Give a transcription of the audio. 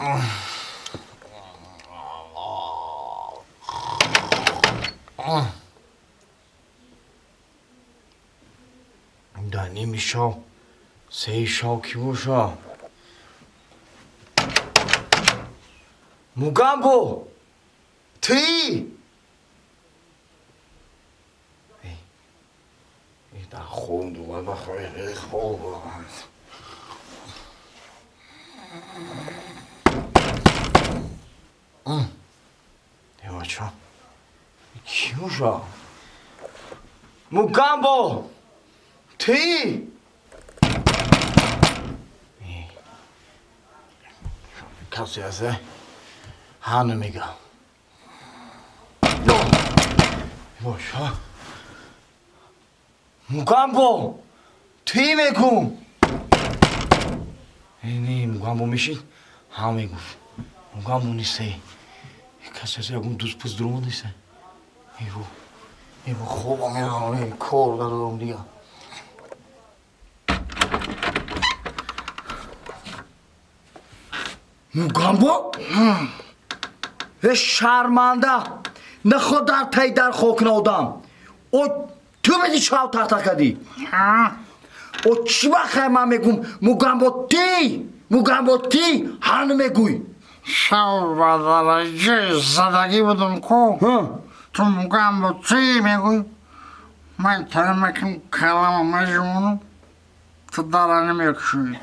Дар ними шав, сеи шав кӣ боша? Мугамбо, тӣ? Дар хоб хоб. Бача, кӣ боша? Мугамбо, тӣ? Касе ҳаст, ҳа намегам. Боша, Мугамбо, тӣ мегум. Не, Мугамбо мешид, ҳа мегуфт. Мугамбо несте. Касе ҳаст, ягон дӯст пӯст дурума нест. Эво, эво, хобам меравам, кор дадодам дига. Мугамбо? Э, шарманда! Наход дар таи дар хокна одам. О, ту меди шав тахта кардӣ? О, чӣ вақт ман мегум Мугамбо ти? Мугамбо ти? Ҳа намегӯй. Шав ба дараҷаи задагӣ будум ку. Ту Мугамбо ти мегӯй. Ман тарамаким калама мажмунум. Ту дара намекушоӣ.